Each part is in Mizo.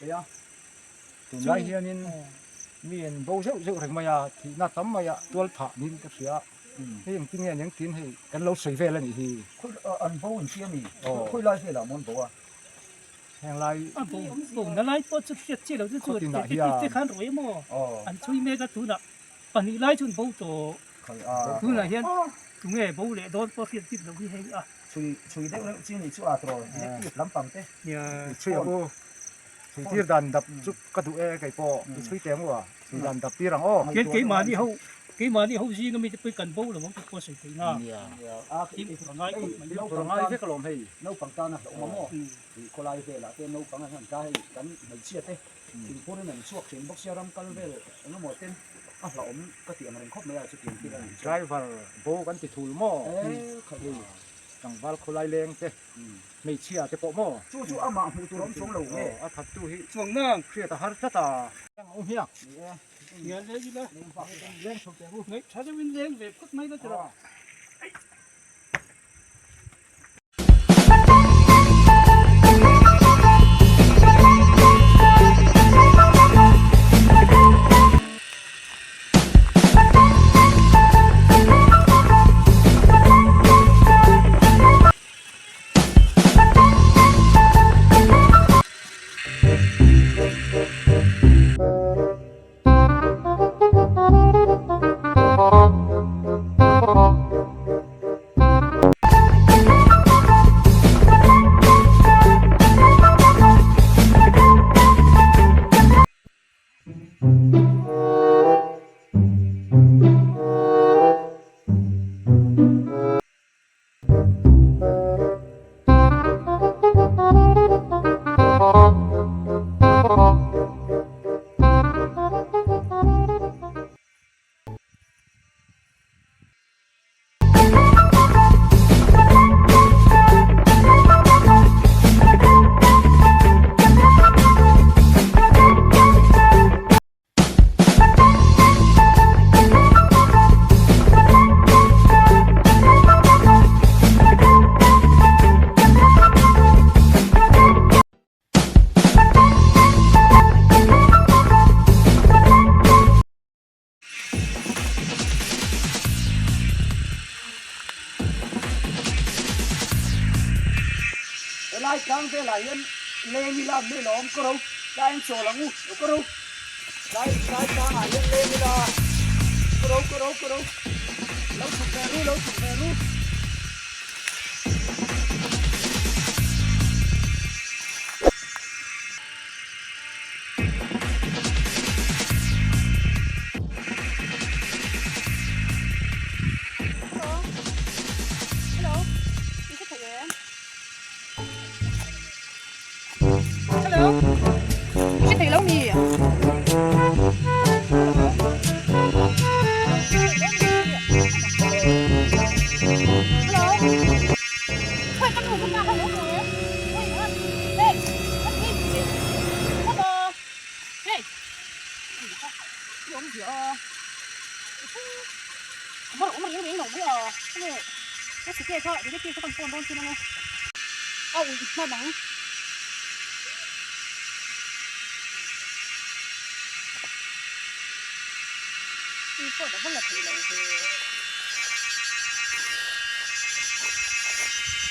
sawi a. Tunlai hianin mi an bo zeuh zeuh reng mai a, thihna tam mai a tual thah niin ka hria a, hei engtin nge an engtin hei kan lo sawi vel a nih hi. An bo in hria mi? Khawi lai velah maw an bo a? Heng lai A bo bo na lai pawh chu hriat chiah lo chu chu detective te khan ruai emaw an chhui mek a tunah pahnih lai chu an bo tawh tunah hian tunge bo leh dawn pawh hriat bik loh hi hei a. Chhui chhui deuh reuh chi nih chu a tawh detective lampang te. Nia. Chhui ang u. Chhui tir dan dap chu ka duh e kei pawh i chhui teh ang u a chhui dan dap tir ang aw. Khian keimahni ho keimahni ho zinga mite pawh hi kan bo lo ang tih pawh a sawi theih na. Nia. Fimkhur a ngai khawp mai. Fimkhur a ngai vek alawm hei. Naupang tana hlauhawm a maw? Tih khawlai velah te naupang an han tla hei kan hmeichhia te thingphurin an chhuak thin bawk sia ram kal vel eng emaw ten a hlauhawm ka tih ang reng khawp mai a chutiang thil a nih chuan. Driver bo kan ti thul maw? E kha hei. Tlangval khawlai leng te hmeichhia te pawh maw? Chu chu amah hmuh tur awm chuang lo nge? A thattu hi chuang nang hriat a har tlat a. Ang u hmiak. Ni e. Ngial leng ila. Leng chho teh u. Ngaih tha deuhin leng ve phawt mai la tira. Helai tlang velah hian leng ila an nei lo awm ka ro, tlai an chawl ang u ka ro, tlai tlai tlangah hian leng ila ka ro ka ro ka ro, lo chhuk ve ru lo chhuk ve ru.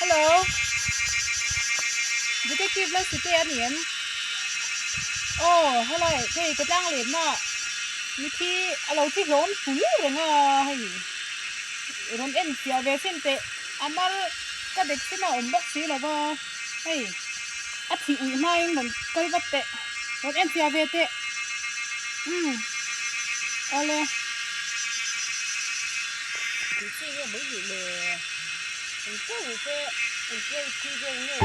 Hello Detective Lalsute a ni em? Aw helai hei ka tlang letna mithi a lo thi hlawm tul reng a hei rawn en fiah ve sin teh a mar ka dek sin a awm bawk si lo va hei a thih uih hmain rawn kal vat teh rawn en fiah ve teh umm awle. Tih chi nge mai nih le eng pawh ni se eng tia i thi vel nge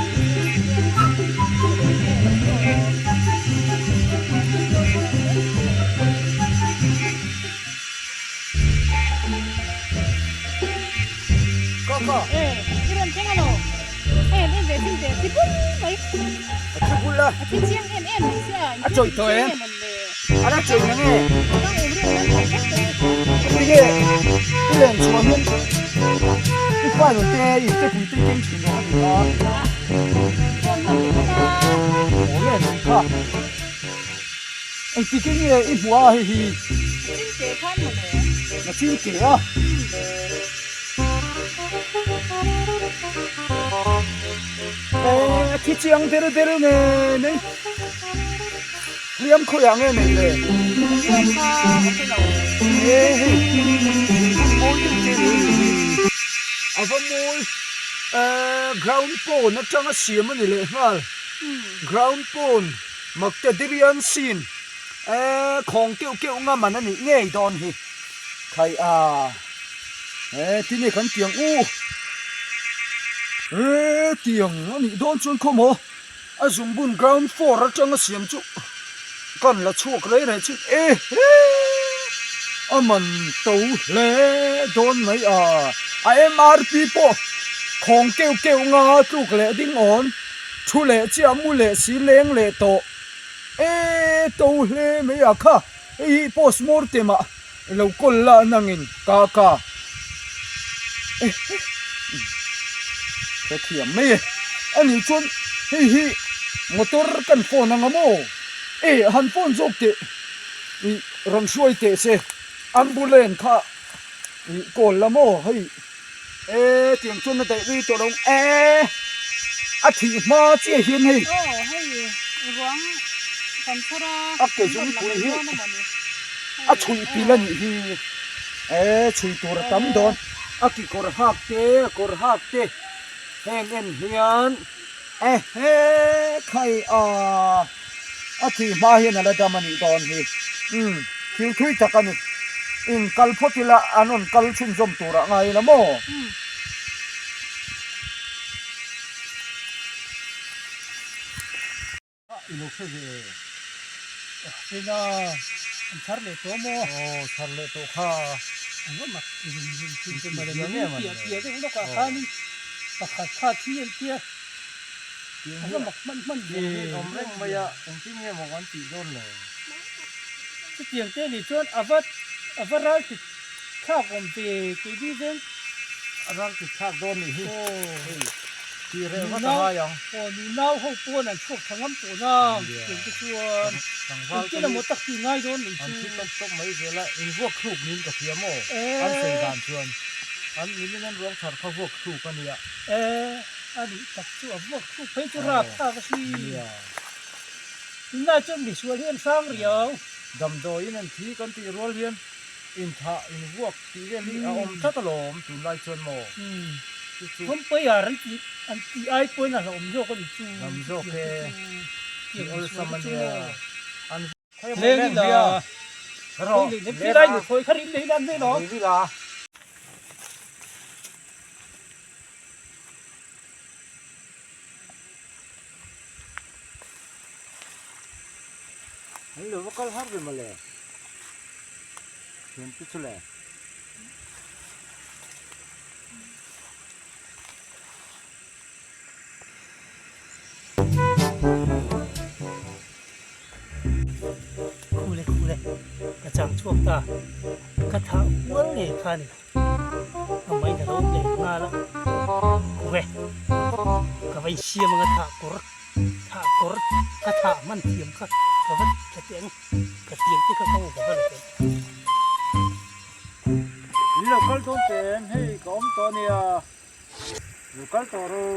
E i rawn thleng alo hei an en ve thin teh thi bul mai A thi bul a a thi chiang em em mai sia A chawih tawh em a la chawih na nge Kang awm reng nan thei vek tawh Ti nge i len chhuah hian i file te i te pui te keng thin rawh a ti a Phone hman teh phawt a Aw le nung kha. kha. Engtikin nge i hmuh a hei hi? Chin teh khan mawle. Na chin teh a. Eh, thi chiang der der nge nei. Hliam khawiah nge nei le? Hliam kha a hre lo. Eh, hei. Mawi deuh te nei ni hi. A va mawi. Eh, ground pawn atanga siam a ni lehnghal. Ground pawn. Mactadirian sin e khawng keuh keuh ngam an anih ngei dawn hi khai a e tine kan tiang u e tiang anih dawn chuan khaw maw a zungbun ground floor atanga siam chu kan la chhuak rei rei chu e he a man to hle dawn mai a a M_R_P pawh khawng keuh keuh nga tluk leh ding awn. Thu leh chiah mu leh si leng leh tawh e to hle mai a kha hei hi post mortem ah lo kawl la nangin ka ka e hrethiam mai e ani chuan hei hi motor kan phone anga maw e han phone zawk teh ih rawn hruai teh se ambulance kha ih kawl la maw hei. E tiang chuan a daih rei tawh lo e a thih hma chiah hian hei. Aw hei ruang kan chhar a. A ke zungpui hi a chhuih pil a nih hi e chhui tur a tam dawn a kekawr hak te a kawr hak te heng en hian e he khai a a thih hma hian a la dam a nih dawn hi umm thil thui tak a ni in kal phawt ila an rawn kal chhunzawm tur ah ngai ila maw. I lo hre ve e. Ena an chhar leh tawh maw? Aw chhar leh tawh kha. An va mak zum zum thin che mawle min piah piah deuh lawk ah khanin pakhat kha thi an tia an va mak hman hman ve. Hi awm reng mai a engtin nge maw kan tih dawn le. Chutiang te nih chuan a va a va ral ti thlak awm ve keini veng. A ral ti thlak dawn nih hi. Hei tih reh vat a ngai ang. Aw nu nau ho pawn an chhuak tha ngam tawh nang chutiang te chuan engtin emaw tak tih ngai dawn nih chu. An thi tawp tawp mai zel a invuak thluk niin ka hria maw an sawi dan chuan an nimin an ruang chhar kha vuak thluk a nia. E a nih tak chu a vuak thluk phei chu rap thlak a si. Tunlai chuan misual hi an hrang riau. Damdawiin an thi kan tih rual hian inthah, invuak tih vel hi a awm tlat alawm tunlai chuan maw? Chu chu. Thawmpuia an tih an tih ai pawhin a hlauhawm zawk a ni chu. Lam zawk e, tih awlsam a nia. An Leng ila. Rawh. Leng ila. Khawi kha rim leh ila an vei lo. Rim ila. An lo va kal har ve mawle thian te chu le. Khule khule ka chang chhuak ta ka thah ual ngei kha ni. A mai na lo leh nghal a kuve ka va insiam anga thah kawr thah kawr ka thah hman thiam kha ka va tla teh ang ka tiang te kha ka ka va la teh ang. In lo kal dawn ten hei ka awm tawh ania lo kal tawh ru.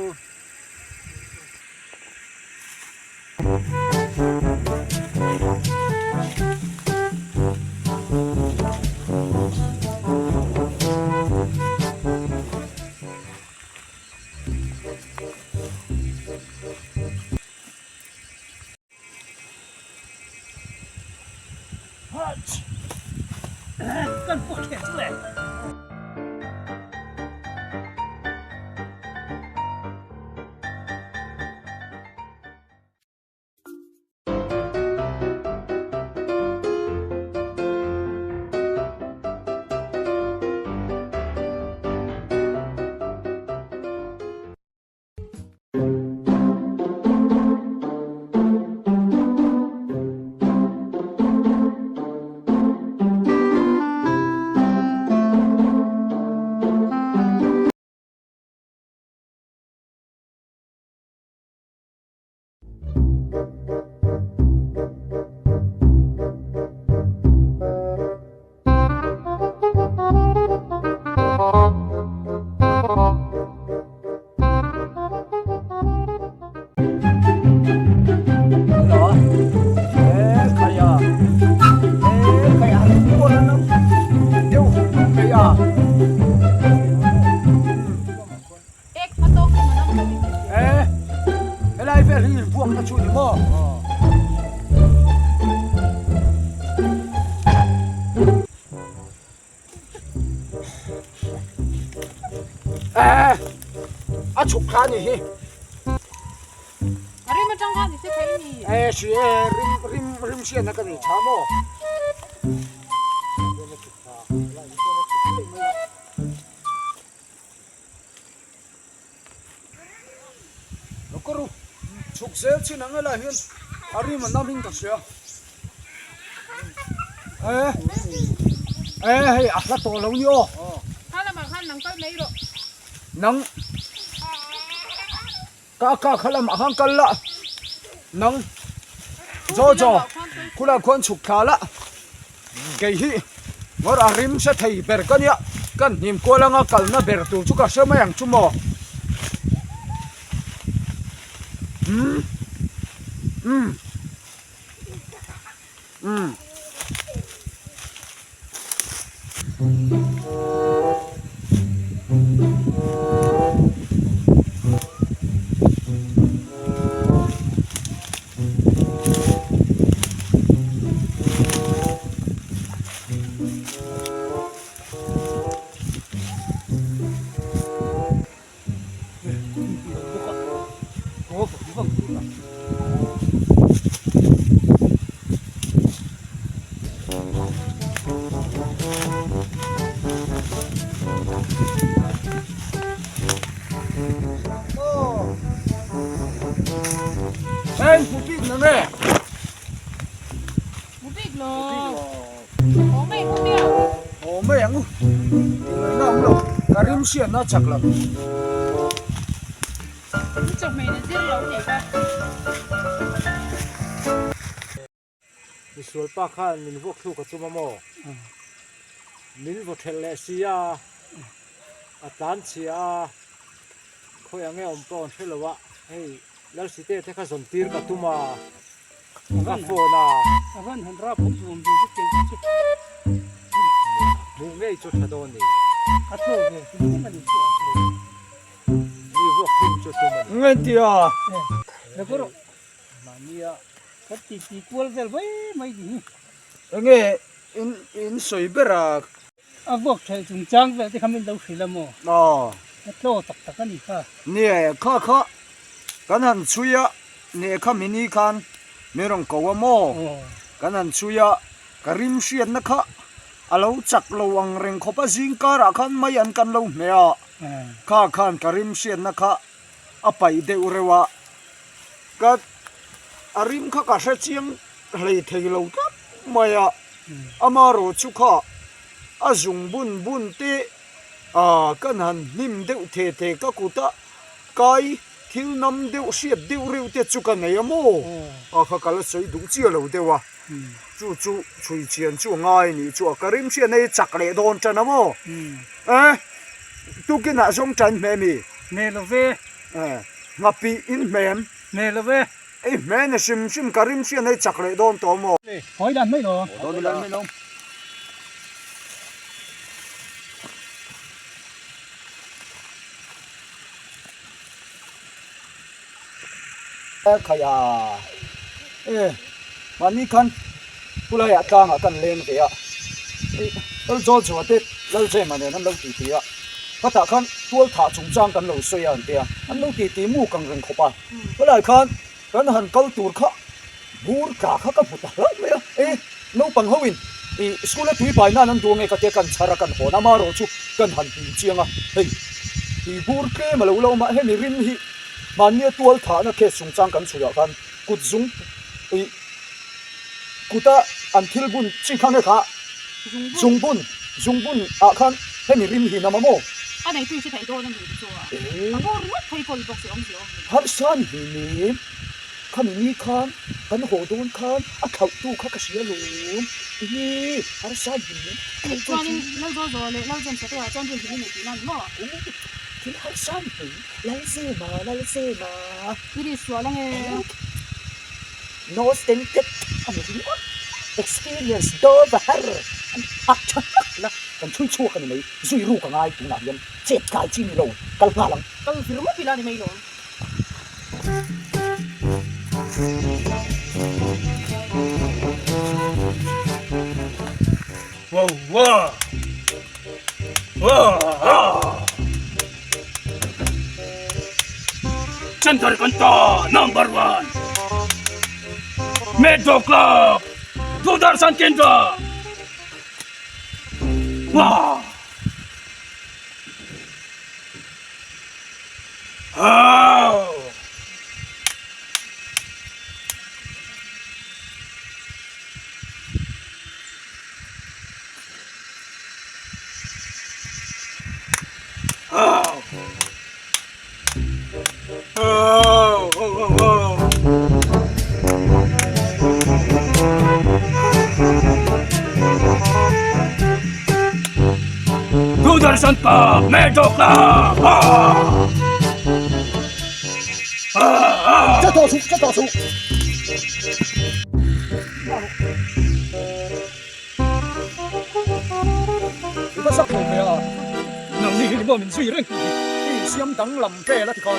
Kan pawh theh chu le. A chhuk thla a nih hi. A rim atang khan i hre thei ni. E hri e rim rim rim hriatna ka nei tha maw. Lo kawr u chhuk zel chin ang helai hian a rim a nam in ka hria. E e hei a hla tawh lo ni aw. Kha lamah khan nang kal mai rawh. Nang ka ka kha lamah khan kal la nang Jojo khulai khuan chhuk thla la kei hi ngawr a rim hre thei ber ka nia kan hnim kual anga kalna ber tur chu ka hre mai ang chu maw umm umm umm. Eng hmu bik na nge? Hmu bik lo. Haw mai ang u nia. Haw mai ang u. Tingaihna awm lo. Ka rim hriatna a chak lo. I chawhmeh na zir lo nih kha. Misual pa khan min vuak thluk a tum a maw? Min vaw thelh leh si a, a tlan chhia a, khawi ang nge awm pawh an hre lo a, hei Lalsite te kha zawn tir ka tum a. Ka phone a. A van han rap awm zuam ve zet keng chu. Hmuh ngei chu tha dawn ni. A thaw ve hrim hrim a ni chu a thaw. Mi vuak hrim chu tum a ni. Nge tia. La kawr rawh. Mahnia. Ka ti ti kual vel mai mai ni hi. Enge in in sawi ber a. A vuak thelh chungchang vel te kha min lo hrilh a maw? Aw. A tlaw tak tak a ni kha. Nie, kha kha kan han chhui a, nie kha mini khan min rawn ko a maw? Aw. Kan han chhui a, ka rim hriatna kha a lo chak lo ang reng khawp a, zing karah khan mai an kan lo hmeh a, kha khan ka rim hriatna kha a paih deuh reuh a, ka a rim kha ka hre chiang hlei thei lo tlat mai a, amarawh chu kha a zung bun bun te ah kan han hnim deuh the the ka kut a kai thil nam deuh hriat deuh reuh te chu ka nei a maw a kha ka la sawi duh chiah lo deuh a chu chu chhui chian chu a ngai nih chu a ka rim hriat na hi chak leh dawn tan a maw eh tukinah zawng tan hmeh mi hmeh lo ve eh nghapih in hmem hmeh lo ve. I hmel ni hrim hrim ka rim hriat na i chak leh dawn tawh maw? Hawi dan mai lo. Hawi dan mai lo. Khai a e mahni khan khulaiah tlangah kan leng ve a lal zawl chhuah te lal zema nen an lo ti ti a khatah khan tual thah chungchang kan lo sawi a an tia an lo ti ti muk ang reng khawp a. Helai khan kan han kal tur kha bur tla kha ka hmu ta hlauh mai a, e naupang ho in ih school a tui pai nan an duh ange ka tia kan chhar a kan hawn a amarawh chu kan han hlim chiang a, hei tui bur tlem a lo la awm a, hemi rim hi hmannia tual thahna case chungchang kan chhuih ah khan kut zung ih kuta an thil bun chi kha nge kha zungbun zungbun ah khan hemi rim hi nam a maw? A nei tui hre theih dawn a ni chu a, a bur ringawt phei kawi bawk si awmzia awm lo. Harsa ni hlei nem, khami ni khan kan haw dawn khan a thlauh tu kha ka hria lawm, enge harsa ni hlei nem. Chuanin Lalzaw leh Lalzemsa te ah chuan rin hlei nei tihna a ni maw? Thil harsa ni hlei, Lalzema, Lalzema. I ri sual ange. No stented a ni ringawt. Experience dawr har an ak tha hlak la kan chhui chhuak a ni mai. Zui ruk a ngai tunah hian chet kai chi ni lo kal nghal ang. Kal vir ngawt ila ni mai lo. Wow wow wow. Center kan ta number one Metro Club Doordarshan Kendra Wah Oh! Oh! Oh! Oh! Oh! Oh! Doordarshan pa! Metro Club! Ah! Ah! Che tawh suh, che tawh suh. I va sak lo ve a. Nang ni hi ni maw min zui reng tih hi. I insiam danglam vel a tikhan.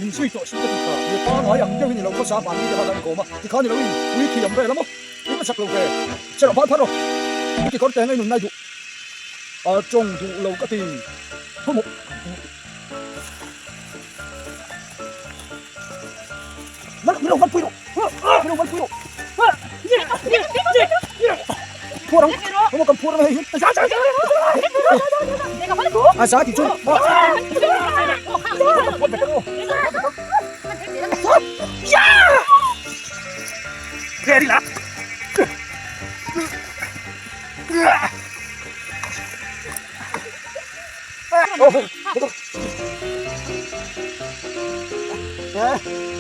Min zui tawh suh ka ti kha. Mi pangai ang deuhin i lo khawsa mahni te kha kan kawm a, tikhan i lo in ui thiam vel a maw? I va sak lo ve. Che rawh phar phar rawh. I tikawr teng a i nun nai duh. A tawng duh lo ka ti. Thawmawh. Min lo vanpui rawh. Min lo vanpui rawh. Phuar ang. Kamo kan phuar ang hei hi. A za ti chu. Ready la.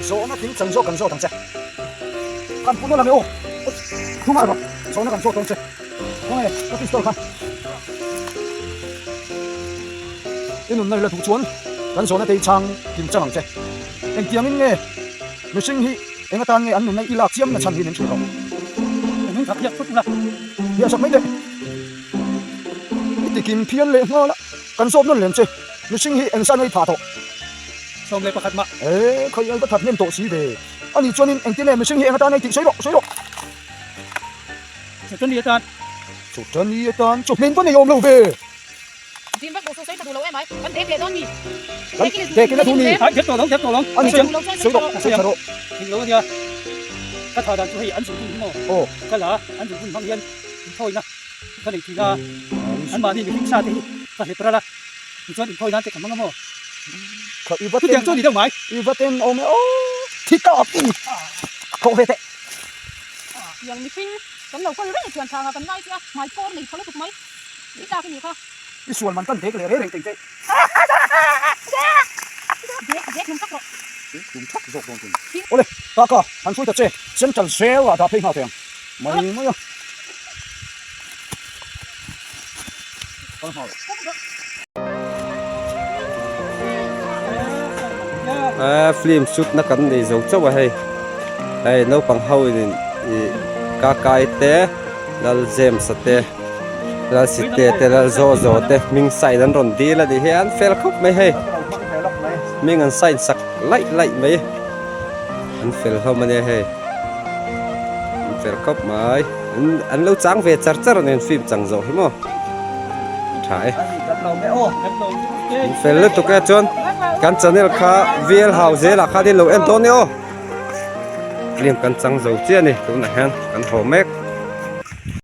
Zawhna thing chang zawk kan zawt ang che. Kan put nawlh ang e aw. Thunga rawh. Zawhna kan zawt dawn che. Khawnge ka pistol kha. I nunna ila duh chuan kan zawhna te hi chhang kim chang ang che. Engtiangin nge mihring hi eng atan nge an nunna i lak chiamna chhan hi min hrilh rawh. Engin thak hiak phut ula. Hiah sak mai teh. I tikim phian leh nghal a, kan zawt nawn lem che. Mihring hi eng san ei tha tawh? 11 mah. E, khawi ai va that hnem tawh si ve. Ani chuanin engtin nge mihring hi eng atan ei tih sawi rawh, sawi rawh. Chutani atan. Chutani atan chu hmin va nei awm lo ve. Zin vak duh sawi tha duh lo em ai, kan dek leh dawn mi. Kan dek in a duh ni. Ai dek tawh lo, dek tawh lo. Ani chuan sawi rawh, sawi tha rawh. Eng lo ania, ka tha dan chu hei an zungbun hi maw? Aw. Ka la, an zungbun hmang hian inthawina ka nei thin a, anmahni mihring sa te hi ka hlep ral a, tichuan inthawi nan te ka hmang a maw? Kha i va ten. Chutiang chu a ni deuh mai. I va ten awm e aw. Thi tawp i ni. Thawh ve teh. Tiang mihring kan lo kal reng thian thanga kan ngai che a, hmai kawr nei tha lutuk mai. I tlak i nih kha. I sual man kan dek leh reng reng teng che. Dek dek hlum thak rawh. Hlum thak zawk dawn tun. Awle, kaka, han sawi ta che, Central Jail ah dah phei nghal thei ang. Mai mai a. Kal nghal. A film shoot na kan nei zo chauh a hei. Hei naupang ho in ih kakai te Lal James a te Lal Site te Lal Zawzaw te hming sign an rawn dil a nih hi an fel khawp mai hei. Hming an sign sak laih laih mai. An fel hlawm a nia hei. An fel khawp mai. An lo chang ve char char a ni an film chang zawh hi maw. Tha e. An fel lutuk e chuan kan channel kha VL Hau zelah khan in lo en dawn e aw. Film kan chang zo chiah a ni tunah hian kan haw mek.